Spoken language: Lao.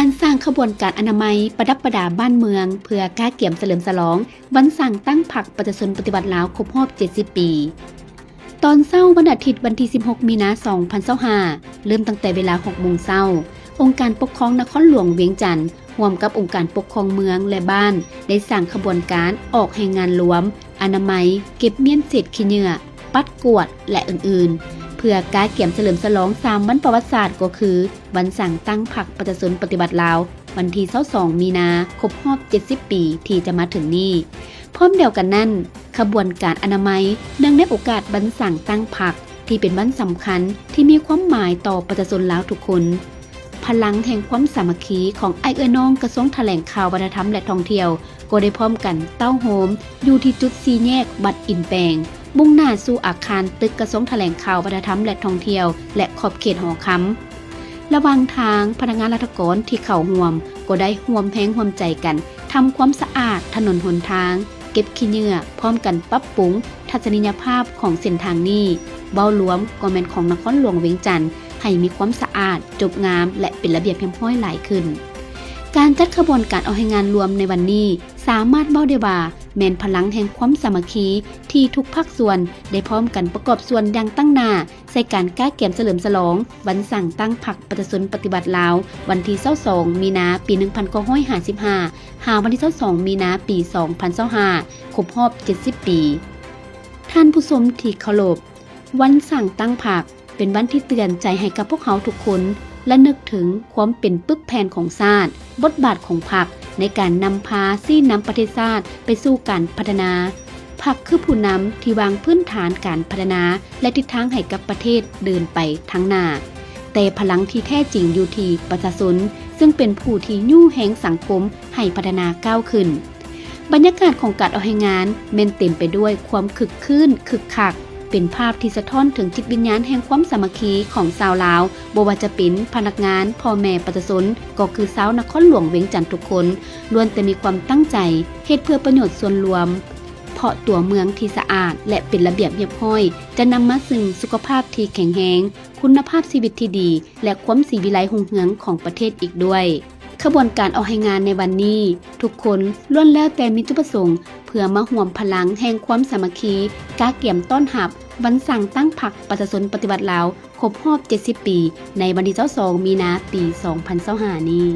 ການສ້າງຂະບວນການອະນາໄມ ປະດັບປະດາບ້ານເມືອງ ເພື່ອກະກຽມສະເຫຼີມສະຫຼອງວັນສ້າງຕັ້ງພັກປະຊາຊົນປະຕິວັດລາວຄົບຮອບເຈັດສິບປີ. ຕອນເຊົ້າວັນອາທິດວັນທີສິບຫົກມີນາສອງພັນຊາວຫ້າ ເລີ່ມຕັ້ງແຕ່ເວລາຫົກໂມງເຊົ້າ, ອົງການປົກຄອງນະຄອນຫຼວງວຽງຈັນ ຮ່ວມກັບອົງການປົກຄອງເມືອງ ແລະ ບ້ານ ໄດ້ສ້າງຂະບວນການອອກແຮງງານລວມ, ອະນາໄມ, ເກັບມ້ຽນເສດຂີ້ເຫຍື້ອ, ປັດກວາດ ແລະ ອື່ນໆ ເພື່ອກະກຽມສະເຫຼີມສະຫຼອງສາມວັນປະຫວັດສາດ ກໍຄື ວັນສ້າງຕັ້ງພັກປະຊາຊົນປະຕິວັດລາວ ວັນທີຊາວສອງມີນາ ຄົບຮອບເຈັດສິບປີທີ່ຈະມາເຖິງນີ້. ພ້ອມດຽວກັນນັ້ນ, ຂະບວນການອະນາໄມ ເນື່ອງໃນໂອກາດວັນສ້າງຕັ້ງພັກ ທີ່ເປັນວັນສຳຄັນທີ່ມີຄວາມໝາຍຕໍ່ປະຊາຊົນລາວທຸກຄົນ, ພະລັງແຫ່ງຄວາມສາມັກຄີຂອງອ້າຍເອື້ອຍນ້ອງກະຊວງຖະແຫຼງຂ່າວ, ວັດທະນະທຳ ແລະ ທ່ອງທ່ຽວ ກໍໄດ້ພ້ອມກັນເຕົ້າໂຮມຢູ່ທີ່ຈຸດສີ່ແຍກວັດອິນແປງ, ມຸ່ງໜ້າສູ່ອາຄານຕຶກກະຊວງຖະແຫຼງຂ່າວ, ວັດທະນະທຳ ແລະ ທ່ອງທ່ຽວ ແລະ ຂອບເຂດຫໍຄຳ. ລະຫວ່າງທາງ, ພະນັກງານລັດຖະກອນທີ່ເຂົ້າຮ່ວມກໍໄດ້ຮ່ວມແຮງຮ່ວມໃຈກັນທຳຄວາມສະອາດຖະໜົນຫົນທາງ, ເກັບຂີ້ເຫຍື້ອ, ພ້ອມກັນປັບປຸງທັດສະນີຍະພາບຂອງເສັ້ນທາງນີ້. ເວົ້າລວມກໍແມ່ນຂອງນະຄອນຫຼວງວຽງຈັນ ໃຫ້ມີຄວາມສະອາດ, ຈົບງາມ ແລະ ເປັນລະບຽບຮຽບຮ້ອຍຫຼາຍຂຶ້ນ. ການຈັດຂະບວນການອອກແຮງງານລວມໃນວັນນີ້ ສາມາດເວົ້າໄດ້ວ່າແມ່ນພະລັງແຫ່ງຄວາມສາມັກຄີ ທີ່ທຸກພາກສ່ວນໄດ້ພ້ອມກັນປະກອບສ່ວນຢ່າງຕັ້ງໜ້າ ໃສ່ການກະກຽມສະເຫຼີມສະຫຼອງວັນສ້າງຕັ້ງພັກປະຊາຊົນປະຕິວັດລາວ ວັນທີຊາວສອງມີນາ ປີໜຶ່ງພັນເກົ້າຮ້ອຍຫ້າສິບຫ້າ ຫາວັນທີຊາວສອງມີນາ ປີສອງພັນຊາວຫ້າ ຄົບຮອບເຈັດສິບປີ. ທ່ານຜູ້ຊົມທີ່ເຄົາລົບ, ວັນສ້າງຕັ້ງພັກ ເປັນວັນທີ່ເຕືອນໃຈໃຫ້ກັບພວກເຮົາທຸກຄົນລະນຶກເຖິງຄວາມເປັນປຶກແຜ່ນຂອງຊາດ, ບົດບາດຂອງພັກໃນການນຳພາຊີ້ນຳປະເທດຊາດໄປສູ່ການພັດທະນາ. ພັກຄືຜູ້ນຳທີ່ວາງພື້ນຖານການພັດທະນາ ແລະ ທິດທາງໃຫ້ກັບປະເທດເດີນໄປທາງໜ້າ. ແຕ່ພະລັງທີ່ແທ້ຈິງຢູ່ທີ່ປະຊາຊົນ, ເຊິ່ງເປັນຜູ້ທີ່ຍູ້ແຮງສັງຄົມໃຫ້ພັດທະນາກ້າວຂຶ້ນ. ບັນຍາກາດຂອງການອອກແຮງງານແມ່ນເຕັມໄປດ້ວຍຄວາມຄຶກຄື້ນ, ຄຶກຄັກ, ເປັນພາບທີ່ສະທ້ອນເຖິງຈິດວິນຍານແຫ່ງຄວາມສາມັກຄີຂອງຊາວລາວ, ບໍ່ວ່າຈະເປັນພະນັກງານ, ພໍ່ແມ່ປະຊາຊົນ, ກໍຄືຊາວນະຄອນຫຼວງວຽງຈັນທຸກຄົນ ລ້ວນແຕ່ມີຄວາມຕັ້ງໃຈເຮັດເພື່ອປະໂຫຍດສ່ວນລວມ, ເພາະຕົວເມືອງທີ່ສະອາດ ແລະ ເປັນລະບຽບຮຽບຮ້ອຍ ຈະນຳມາຊຶ່ງສຸຂະພາບທີ່ແຂງແຮງ, ຄຸນນະພາບຊີວິດທີ່ດີ ແລະ ຄວາມສີວິໄລຮຸ່ງເຮືອງຂອງປະເທດອີກດ້ວຍ. ຂະບວນການອອກແຮງງານໃນວັນນີ້, ທຸກຄົນລ້ວນແລ້ວແຕ່ມີຈຸດປະສົງເພື່ອມາຮ່ວມພະລັງແຫ່ງຄວາມສາມັກຄີ ກະກຽມຕ້ອນຮັບວັນສ້າງຕັ້ງພັກປະຊາຊົນປະຕິວັດລາວຄົບຮອບເຈັດສິບປີ ໃນວັນທີຊາວສອງມີນາ ປີສອງພັນຊາວຫ້ານີ້.